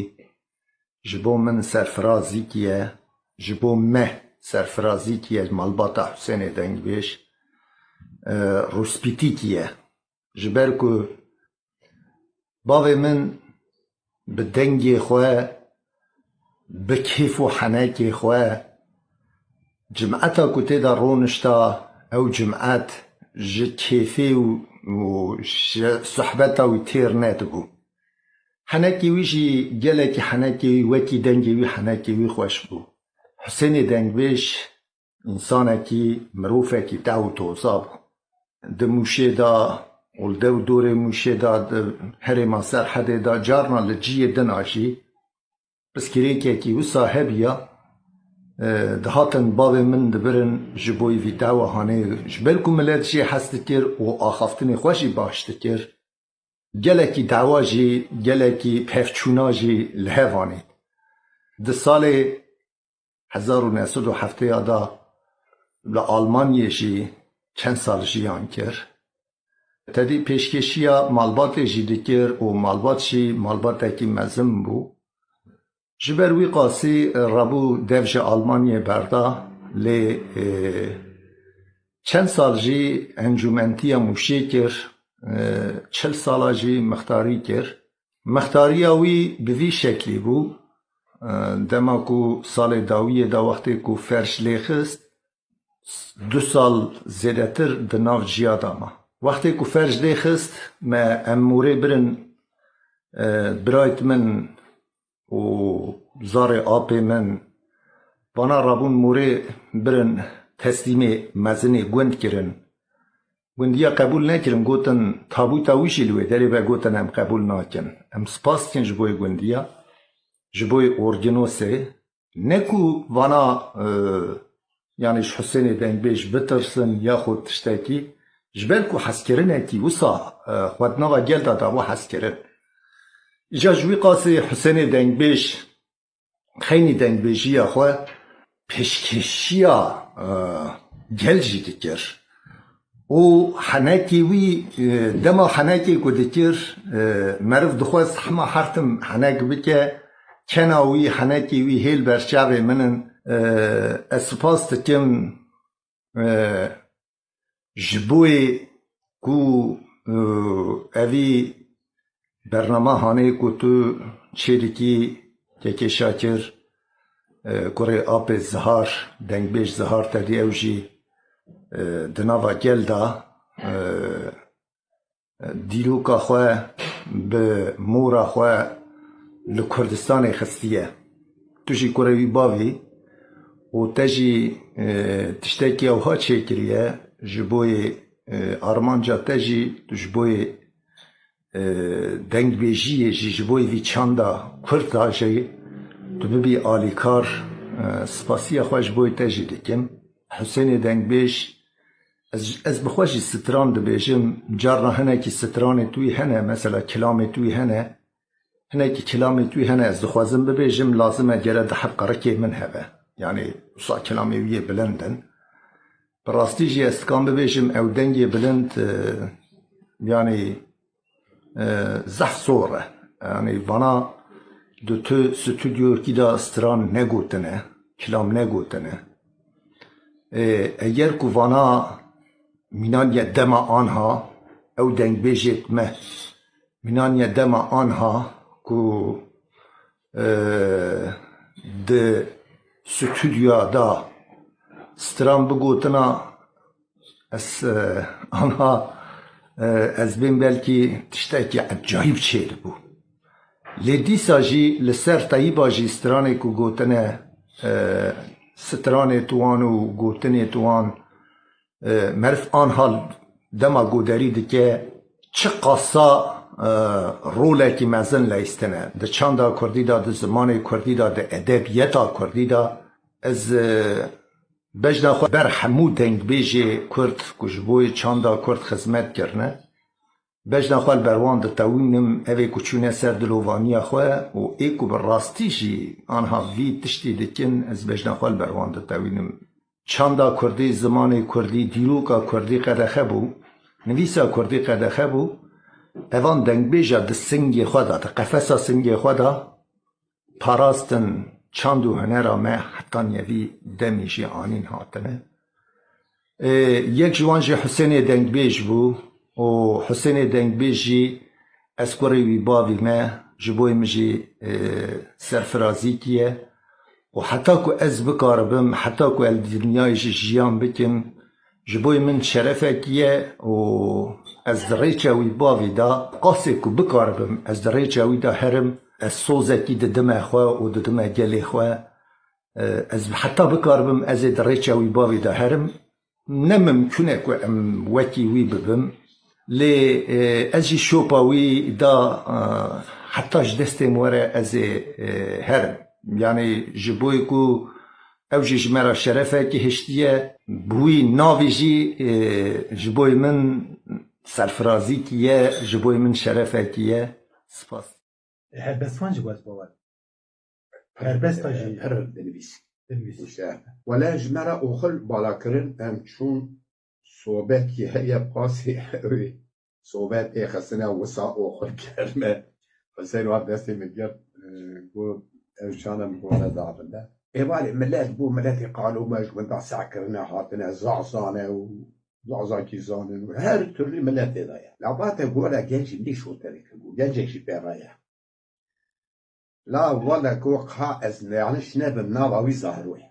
ji bo min serfirazîkî ye, ji bo me serfirazîkî ye, malbata Husênê Dengbêj. E, rûspîtîkî ye. Ji ber ku bavê min bi dengê xwe, bi kêf û henekê xwe, cimeta ku tê de ronişta, ew cimet ji kêfê û, û ji sohbeta wî têr nedibû. Henekê wî jî gelekî henekê wî, wekî dengê wî henekê wî xweş bû. Husênê Dengbêj, însanekî, mirovekî dew û toza bû. Di Mûşê de û li dew dorê Mûşê de, di herêma Serhedê de, carna li cihê din a jî piskirêkekî wisa hebiya, e, dihatin bavê min dibirin ji bo vî dewa hanê, ji ber ku milet jê hez dikir û axaftinê xwe jî baş dikir, gelekî dewa jî, gelekî pevçûna jî li hev anî. Di salê hezar û neh sed û heftê ya de li Almanyê jî çend sal jiyan kir. Tedî pêşkêşiya malbatê jî dikir û malbat jî malbatekî mezin bû. Ji ber wî qasî rabû dev ji Almanyê berda, lê, e, çend sal jî encûmentiya Mûşê kir, e, çil sala jî mixtarî kir. Mixtariya wî bi vî şeklî bû, e, dema ku salê dawiyê de wextê ku ferç lê xist, du sal zêdetir di nav ciya de ma. Wextê ku ferç lê xist, me em morê birin, e, birayt min û zarê apê min vana rabûn morê birin teslîmê mezinê gund kirin. Gundiya qebûl nekirin, gotin tabûta wî jî li wê derê ve, gotin em qebûl nakin. Em spas dikin ji bo yê gundiya, ji bo yê orgînosê. Ne ku vana, e, Yanî ji Husênê Dengbêj bitirsin yaxud tiştekî, ji ber ku hezkirinekî wisa, e, xwe di nava gel de dabû hezkirin. Îca ji wî qasî Husênê Dengbêj xeynî dengbêjiya xwe pêşkêşiya, e, gel jî dikir. Û henekî wî, e, dema henekê ku dikir, e, meriv dixwest hema her tim henek bike, kena wî, henekê wî hê li ber çavê min in. E, ez spas dikim, e, ji bo yê ku, e, evî bernama hanê ku tu çêdikî, Kekê Şakir, e, kurê apê Zihar, dengbêj Zihar, tevî ew jî, e, di nava gel de, e, dîroka xwe bi mora xwe li Kurdistanê xistiye. Tu jî kurê wî bavî û te jî, e, tiştekî ewha çêkiriye, ji bo yê, e, armanca te jî, tu ji bo yê, e, dengbêjiyê jî, ji bo yê vî çanda kurd a jî tu bibî alîkar, e, spasiya xwe ji bo yê te jî dikim. Husênê Dengbêj, ez, ez bi xwe jî stran dibêjim, carna hinekî stranê tu wî hene, mesela kilamê tu wî hene, hinekî kilamê tu wî hene, ez dixwazim bibêjim, lazim e gere di heb qirikê min hebe. Yanî wisa kilamê wî yê bilind in. Bi rastî jî ez dikan bibêjim, ew dengê bilind, e, yanî, e, zehf zor e. Yanî vana di tu stûdyoyekî de stran negotine, kilam negotine. E, eger ku vana mînaniye dema anha, ew dengbêjêt me, mînaniye dema anha ku, e, di stûdyoya de stran bigotina, ez, e, anha, e, ez bêm belkî tiştekî ecayîb çêdibû. Lê dîsa jî li ser Teyîba jî stranê ku gotine, e, stranê tu wan û gotinê tu wan, e, meriv anha dema goderî dike, çi qasa, e, rolekî mezin leyîstine. Di çanda kurdî de, di zimanê kurdî de, di edebiyeta kurdî de, ez, e, bejna xwe ber hemû dengbêjê kurd ku ji bo yê çanda kurd xizmet kirine, bejna xwe li ber wan ditewînim, ev ê ku çûne ser dilovaniya xwe û ê ku bi rastî jî anha vî tiştî dikin, ez bejna xwe li ber wan ditewînim. Çanda kurdî, zimanê kurdî, dîroka kurdî qedexe bû, nivîsa kurdî qedexe bû. Evan dengbêja di singê xwe de, di qefesa singê xwe de parastin çand û hunera me heta nevî demî jî anîn hatine. Ê, yek ji wan jî Husênê Dengbêj bû û Husênê Dengbêj jî ez kurê wî bavî me, ji bo min jî, ê, serfirazîkî ye û heta ku ez bikaribim, heta ku ez li dinyayê jî jiyan bikim, ji bo min şerefekî ye û ez di rêça wî bavî de, qasê ku bikaribim, ez di rêça wî de herim, ez sozekî didime xwe û didime gelê xwe. E, ez heta bikaribim, ez ê di rêça wî bavî de herim. Ne mimkun e ku em wekî wî bibim. Lê, e, ez jî şopa wî da, e, heta ji destê min were ez ê, e, herim. Yanî ji bo ku ew jî ji me re şerefekî hiştiye, bi wî navî jî, e, ji bo min serfirazîkî ye, ji bo min şerefekî ye. Spas. Helbestvan jî wez bawer. Helbesta jî pir dinivîs. Dinivîs. Wişe. Wele ji me re oxil bala kirin, em çûn sobekî heye pasê ew ê sobetê xistine wisa oxil kirine. Husên wan destê min girt, e, got, ew çanda min got, ne davinde. Êvarê milet bû, miletê qalo me ji winda seh kirine hatine, Zaza ne û Zazakî zanin û her türlü miletê de ye. La vate gole gencî nîşo terê kir, got, gencek jî pê re ye. La wele ku ka ez neyanîş nebim nava wî Zahroyê.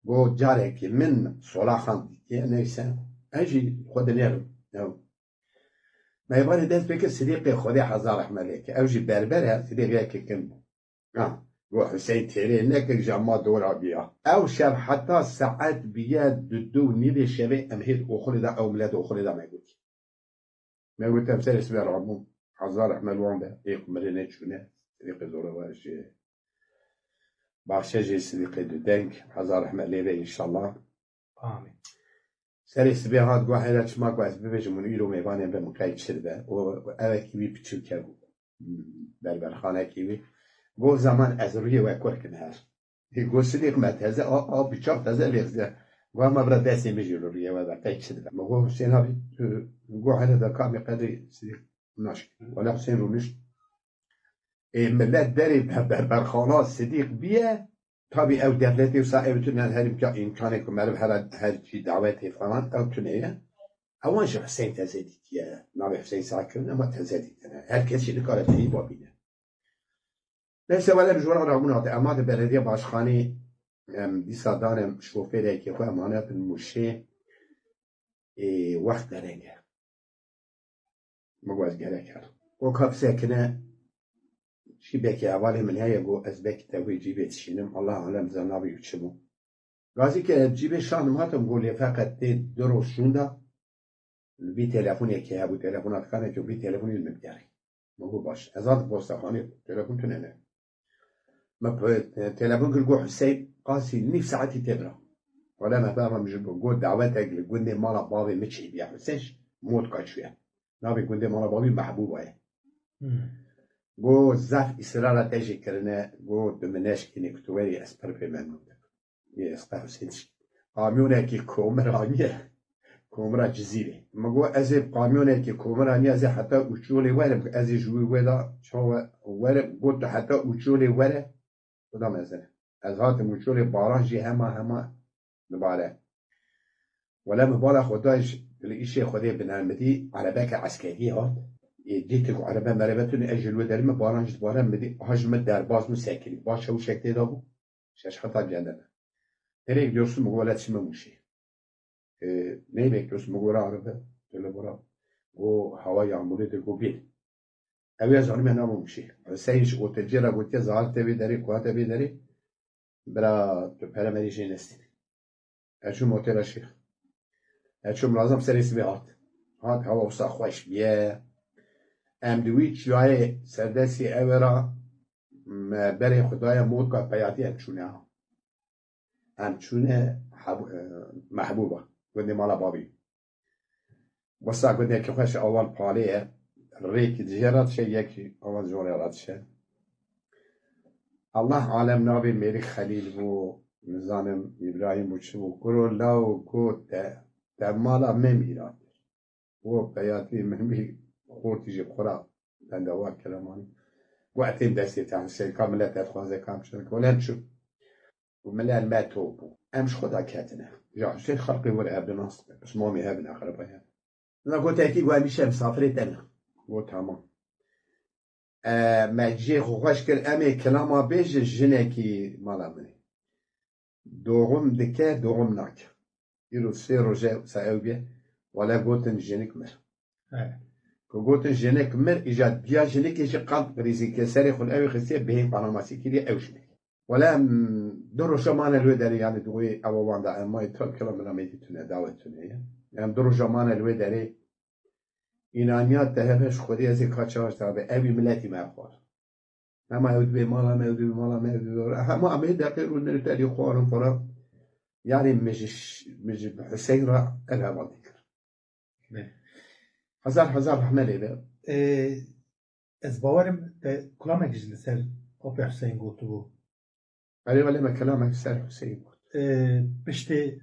Got carekî min Solaxan dîtiye, neyse. Ez jî xwe dinêrim. Ew. Meyvanê dest pê kir Sidîqê Xwedê hezar rehmet lê ke. Ew jî berber e, Sidîq yekê kin bû. Ha, got Huseyîn têrê nekir ji ma dora biya. Ew şev heta saet biye du, du û nîvê şevê em hêt oxulê de, ew milet oxulê de me gotî. Me got em serê sibe rabûn. Hezar rehmet wan be. Ê ku mirê neçûne. Rêqê zora we jê. Baxşe jî Sidîqê Dudeng, hezar rehmet lê be înşallah. Amîn. Serê sibê hat got, "Hele çima ku ez bibêjim hûn îro mêvanê bim qey çi dibe?" Û evekî wî piçûk hebû. Berberxanekî wî. Got, "Zaman ez rûyê we kur kim her." Ê, got, "Sidîq me teze, a, a bıçak teze lêxize." Got, "Ma bira destê min jî li rûyê we be, qey çi dibe?" Min got, "Husên abi, tu," got, "hele de kamê qedrê Sidîq naşkî." Wele Husên rûnişt. Ê, millet berê be-, berberxana Sidîq biye, tabî ew devletê wisa ew tune her imka-, imkanê ku meriv her, her cî dawetê falan ew tune ye. Ewan jî Husên teze dîtiye, navê Husên sar kirin, ema teze dîtine. Her kes jî nikare teyî babîne. Neyse, wele em ji wan re rabûn hate. Ema di belediye başkanî, em dîsa danem şofêrekê xwe emanet in Mûşê. Ê, wext dereng e. Min got, "Ez gerek her." Got, "Ka bisekine, cîbekê hevalê min heye." Got, "Ez belkî te wê cîbê dişînim. Allah alem diza navê wî çi bû." Gazî ke cîbê şanim hatim, got, "Lê feqet tê du roj şûnda." Li vî telefonekê hebû, telefona dikanekê û vî telefonî li min bigerî. Min got, "Baş." Ez hatim postexanê, telefon tune ne. Me pe-, telefon kir, got, "Husey Qasî nîv saetî tê bira." Wele me bava min ji bo got, "Dawetek li gundê mala bavê min çêbiya." Husey ji Motka çûye. Navê gundê mala bavî Mehbûba ye. Got, "Zaf îsrara te jî kirine." Got, "Tu min neşkînî ku tu werî, ez pir pê memnûn dikim." Yê, ez qe Husên dişt. Kamyonekî komir aniye. Komira Cizîrê. Min got, "Ez ê bi kamyonekî komir aniye, ez ê heta Uçolê werim, ez ê ji wî wê de çawa werim?" Got, "Tu heta Uçolê were." Xuda mezin. Ez hatim Uçolê, baran jî hema hema dibare. Wele min bala xwe da ji li îşê Xwedê binermidî, erebeke eskerî hat. Ê, dîtin ku erebe merebe tune, ez ji li wê derî me, baran jî dibare, min dî, ha ji min derbas bû, sekinî. Baş çewşek tê de bû. Şeş heta cehenneme. Nereye gidiyorsun? Min got, "Wele çime Mûşê." "E, neyi bekliyorsun?" Min got, "Araba." Şöyle bura. Got, "Hava yağmurludur." Got, "Bin." Ew ya zanî me nava Mûşê. Huseyîn ji otelcî re gotiye, "Zahar te vê derê, kuha te vê derê. Bira tu pere merî jê nestîne." Ez çûm otela Şêx. Ez çûm lazim serê sibê hat. Hat, hewa wisa xweş bûye. Em di wî çiyayê serdestî ew ra me berê xwe daye Motka Peyatî em çûne. Em çûne Heb-, e, Mehbûba, gundê mala bavî. Wisa gundekî xweş, awan palê ye. Rêkî di jê re dişe, yekî awan jorê re dişe. Allah alem navê mêrik Xelîl bû, nizanim Îbrahîm bû, çi bû. Kuro law got, "Te, te mala me mîrat." Got, "Peyatî min bî xortî jî xura bendewar kir emanî." Got, "Etên destê te Huseyîn, ka milet te dixwaze kam çûn." Wele em çûn. Û milet me top bû. Em ji xwe de ketine. Ja Huseyîn xelqê wir ev dinas, pismamê hebin, eqreba ye. Na got, "Tekî got, em îşe misafirê te ne." Got, "Tamam." E, me cihê xwe xweş kir, em ê kilama bêjin jinekî mala min ê. Doğum dike, doğum nake. Îro sê roje wisa ew bê, wele gotin jinik mir. He. Ku gotin jinik mir, îca diya jinikê jî qelb krîzî kir, serê xwe li ew xistiye, bêhên qanamasî kiriye ew jinik. Wele em du roja mane li wê derê, yanî di wê ewa wan de em mayê, ta kilamina me dîtune, dawet tune ye. Em du roja mane li wê derê, înaniya te hebe ji Xwedê, ez ê ka çaş dabe, ew ê miletî me xwar. Hema ew dibê mala me, ew dibê mala me, ew dibê mala me. Hema em ê deqê rûnin telî xwarin xwe re. Yanî min ji, min ji Huseyîn re ev hevaltî kir. Ne. Hezar hezar rehme lê be. Ê, ez bawerim te kulamek jî li ser Apê Huseyîn gotibû. Erê, wele me kelamek ser Huseyîn got. Ê, piştê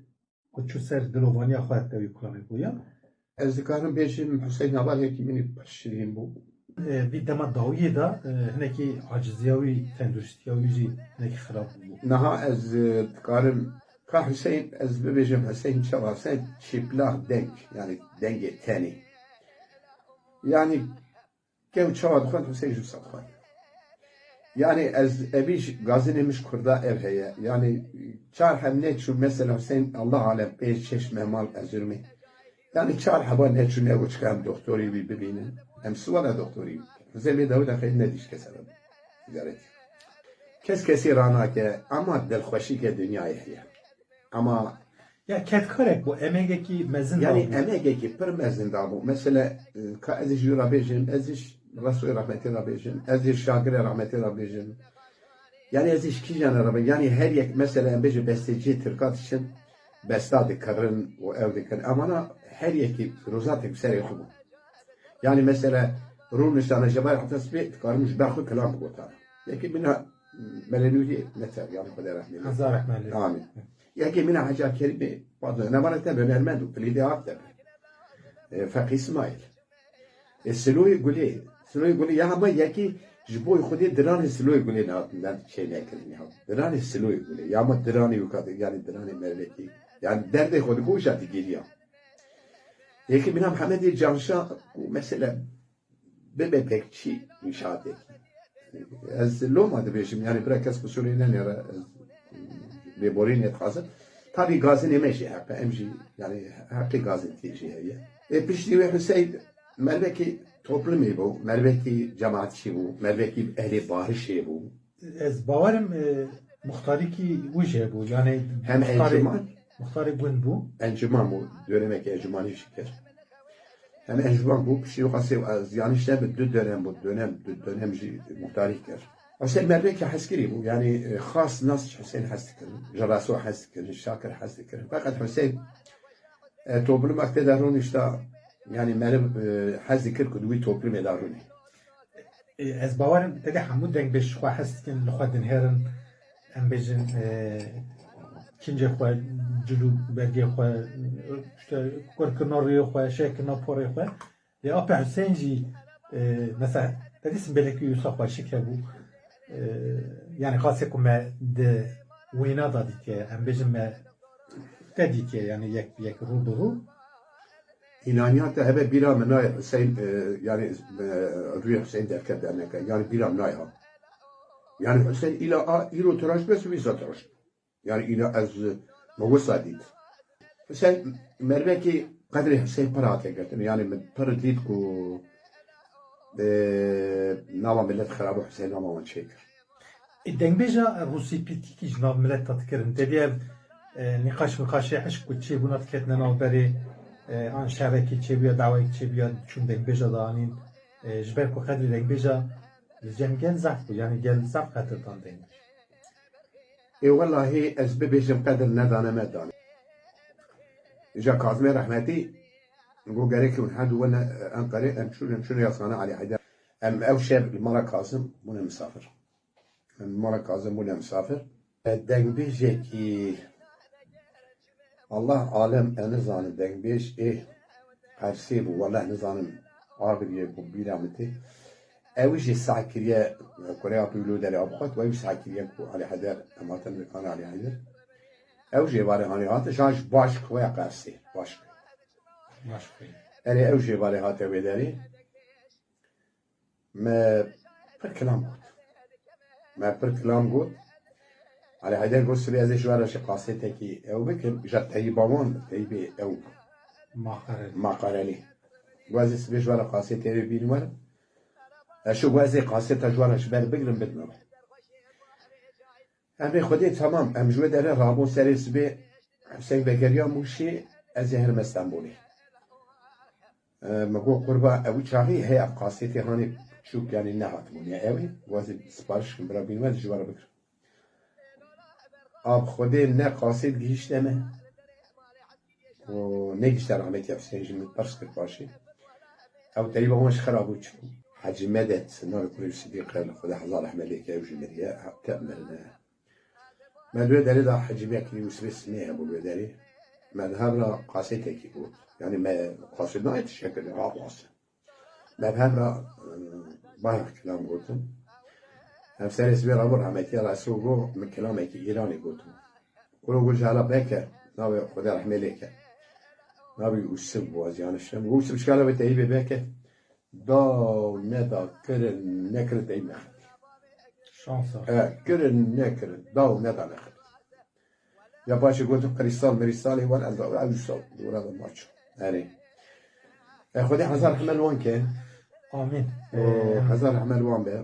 ku çû ser dilovaniya xwe, te wî kulamek bû ya? Ez dikarim bêjim, Huseyîn hevalekî min ê pir şirîn bû. Ê, vî dema dawiyê de, ê, hinekî aciziya wî, tenduristiya wî jî hinekî xirab bû. Niha ez, ê, dikarim, ka Huseyîn, ez bibêjim Huseyîn çawa, Huseyîn çîplax deng, yanî dengê tenê. Yanî Kew çawa dixwend, Huseyîn jî wisa dixwend. Yanî ez, evî ji gazinê min ji Kurda ev heye. Yanî çar heb neçû, mesela Huseyîn, Allah alem, pênc şeş mehman ez jûr me. Yanî çar heba neçû, negot çika em doktorî wî bibînin. Em siwara doktorî wî. Huseyîn bê dawî de xeyr nedîş kese re. Ziyaretî. Kes kesî ranake, ama dilxweşîke dinyayê heye. Ama Ya kedkarek bû, emegekî mezin Yanî dabû. Emegekî pir mezin dabû. Mesela, e, ka ez jî wî re bêjim, ez jî Resoyê rehmetî re bêjim, ez jî Şagirê rehmetî re bêjim. Yani ez ji kîjan re bim? Yani her yek mesela em bêjin besteciyê tirka diçin, besta dikirin û ew dikin. Emana her yekî firozatek bi serê xwe bû. Yani mesela rûniştana Cemal Atasbê dikarim ji ber xwe kilam bigotana. Yekî mina Melenûrî neter yani Xwedê rehmê lê. Hezar rehmet lê. Amîn. Yekî mina Heca Kerîmê pardon, emana te bi nermend û pilî de hat te bi. E, Feqî Îsmaîl. E, Siloyê Gulê. Siloyê Gulê ya hema yekî ji bo Xwedê diranê Siloyê Gulê nehatinden çênekirin ya. Diranê Siloyê Gulê. Ya hema diranê wika de, yani diranê mervekî. Yani derdê xwe digoşa digiriya. Yekî mina Mihemedê Canşa ku mesela bibe bekçî înşaatê. Ez loma dibêjim, yani bira kes qusurê nenêre, ez lêborînê dixwazim. Tabî gazinê me jî heqe, em jî yani heqê gazintiyê jî heye. Ê piştî wê Huseyîn mervekî toplumê bû, mervekî cemaatçî bû, mervekî ehlê barişê bû. Ez bawerim, e, muxtarîkî wî jî hebû. Yani hem muxtarê, encûman, muxtarê gund bû. Encûman bû, dönemekî encûmanî jî kir. Hem encûman bû, piştî qasê, e, yanlış nebe, du dönem bû, dönem, du dönem jî muxtarî kir. Huseyîn mervekî hezkirî bû, yani, e, xas nas ji Huseyîn hez dikirin, ji Reso hez dikirin, ji Şakir hez dikirin. Feqet Huseyîn, e, toplumak tê de rûnişta, yani meriv, e, hez dikir ku di wî toplumê de rûnê. E, ez bawerim tevî hemû dengbêj ji xwe hez dikin, li xwe dinihêrin, em bêjin, e, kincê xwe, cil û bergê xwe, işte, kurkirina rûyê xwe, şêkirina porê xwe. Lê apê Huseyîn jî, e, mesela, tevî simbêlekî wisa xweşik hebû. E, yani qasê ku me di wêna de dîtiye, em bêjin me te dîtiye, yani yek bi yek, rû bi rû. Înaniyata hebe bîra min nayê Huseyîn, e, yani, e, rûyê Huseyîn derket derneke. Yani bîra min nayê ha. Yani Huseyîn îla a îro tiraş be, sibî sa tiraş be. Yani îla ez, e, me wisa dît. Huseyîn mervekî qedrê Huseyîn pir hate girtin. Yani min pir dît ku, e, nava millet xirab û Huseyîn nava wan çêkir. E, dengbêja rûsîpîtîkî ji nav mileta dikirin. Tevî ev, e, nîqaş mîqaşê hişk û çêbûna diketine navberê, e, an şerekî çêbûya, dawayek çêbûya, çûn dengbêja da anîn. E, ji ber ku qedrê dengbêja li cem gel zehf bû, yani gel zehf qedir dan dengbêj. Ê wellahî ez bibêjim qedir nedane me dane. Îja Kazimê rehmetî got gerekî hûn her du wene Enqerê, em çûn, em çûne ya xana Elî Heyder. Em ew şev li mala Kazim bûne misafir. Em mala Kazim bûne misafir. Dengbêjekî Allah alem, ez nizanim dengbêj ê Qersê bû, weleh nizanim, agiriyê ku bîra min tê. Ew jî seh kiriye, kurê Abdulî Loderê, ew xwet, ew jî seh kiriye ku Elî Heyder, em hatin nikana Elî Heyder. Ew jê barê hanê hate, jan ji baş kuya Qersê, baş. Baş kuya. Erê ew jê barê hate wê derê. Me pir kilam got. Me pir kilam got. Elî Heyder got, sibê ez ê ji we re jî qasêtekî ew bikim. Îja Teyîba wan, Teyîbê ew. Maqerelî. Maqerelî. Got, ez ê sibê ji we re qasêtê wê bînim werim. Ez şû got, ez ê qasêta ji we re ji ber bigrim, bidime we. Em ê Xwedê temam, em ji wê derê rabûn serê sibê Huseyîn vegeriya Mûşê, ez ê herime Stenbolê. E, me got, qurba, ew çaxî heye, ev qasêtê hanê çûk, yanî nehatibûn. Ya ew ê, got, ez ê sipariş kim, bira bîn we, ji we re bigirim. Ab Xwedê ne qasêt gihîşte me. û negihişte rehmetiya Huseyîn jî min pers kir paşê. Ew Teyîba wan ji xira bû çi bû? Hecî Medet, navê kurê Sidîqê, li Xwedê hezar rehmet lê ke, ew jî miriye, tev mirine. Me di wê derê de Hecî Bekirî û Sibê Simê hebû wê derê. Me di hev re qasêtekî got. Yanî me qasêt nayê tiştekirî, ha qasê. Me bi hev re, e, bayax kilam gotin. Em serê sibê rabû rehmetiya Reso got, min kilamekî Îranî gotin. Kuro got, ji hala beke, navê Xwedê rehmê lê ke. Navê Yûsif bû, ez yanlış nem. Yûsif ji hala wê Teyîbê beke, da û neda, kirin, nekirin, Teyîb nexebitî. Şansa. E, kirin, nekirin, da û neda nexebitî. Ya paşê gotin krîstal mirîstalê wan, ez de ew sal dora de maç. Erê. E, Xwedê hezar rehme li wan ke. Amîn. Û, e, hezar rehme li wan be.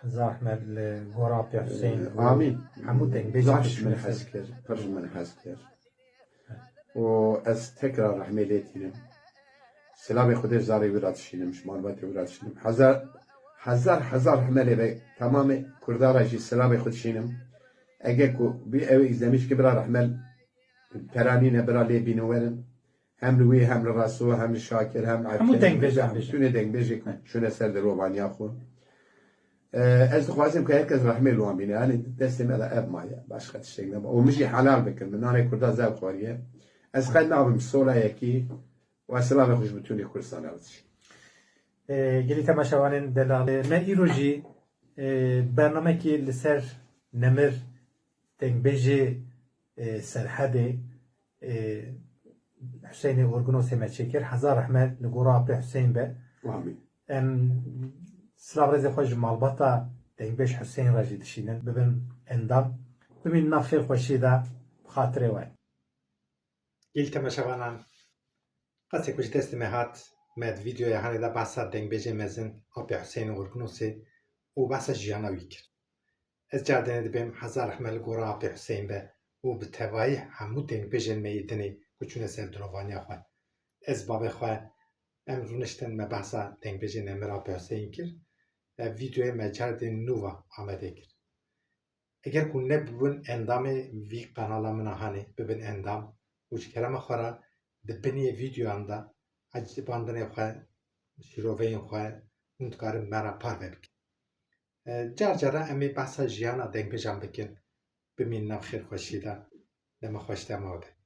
Hezar rehme li gora Apê Huseyîn. E, amîn. Hemû dengbêjê. Zaf ji min hez kir, pir ji min hez kir. Û ez tekrar rehmê lê tînim. Silavê Xwedê zarê wî re dişînim, ji malbatê wî re dişînim. Hezar, Hezar hezar rehme lê be, tamamê Kurda re jî selamê xwe dişînim. Eger ku bî ew îzlemîş ki bira rehmel peranîne bira lê bînin werin. Hem li wî hem li Reso hem li Şakir hem li Hemû Erkenî, dengbêjan hem bêjin. Tune dengbêjê ku çûne ser dirovaniya xwe. Ee, ez dixwazim ku herkes rehmê li wan bîne. Yani destê me de ev maye. Başka tiştek ne. O min jî helal bikin. Min nanê Kurda zevq xwariye. Ez qet nabim sola yekî. Û ez silavê xwe ji bi tune Kurdistanê re dişînim. Ee, gelî temaşevanên delalê me îro jî, e, bernamekî li ser nemir dengbêjê, e, Serhedê, e, Huseyinê Orgunosê me çêkir. Hezar rehmet li gora Apê Huseyin be. Amîn. Em silav rêzê xwe ji malbata dengbêj Huseyin re jî dişînin, bibin endam. Bimîn nav xêr xweşiyê de bi xatirê we. Gelî temaşevanan, qasê ku ji destê me hat, me di vîdeoya hanê de behsa dengbêjê mezin Apê Huseyinê Orgunosê û behsa jiyana wî kir. Ez cardene dibêm hezar rehme li gora Apê Huseyîn be û bi tevayî hemû dengbêjên me yê dinê ku çûne ser dirovaniya xwe. Ez bavê xwe em rûniştin me behsa dengbêjê nemir Apê Huseyîn kir. Ev vîdeoyê me cardên nû ve amade kir. Eger ku nebûbin endamê vî kanala min a hanê, bibin endam û ji kerema xwe re di binê vîdeoyan de ecibandinê xwe, şîroveyên xwe hûn dikarin me re parve bikin. E, car cara em ê behsa jiyana dengbêjan bikin, bimîn nav xêrxweşiyê de, dema xweş dema we de.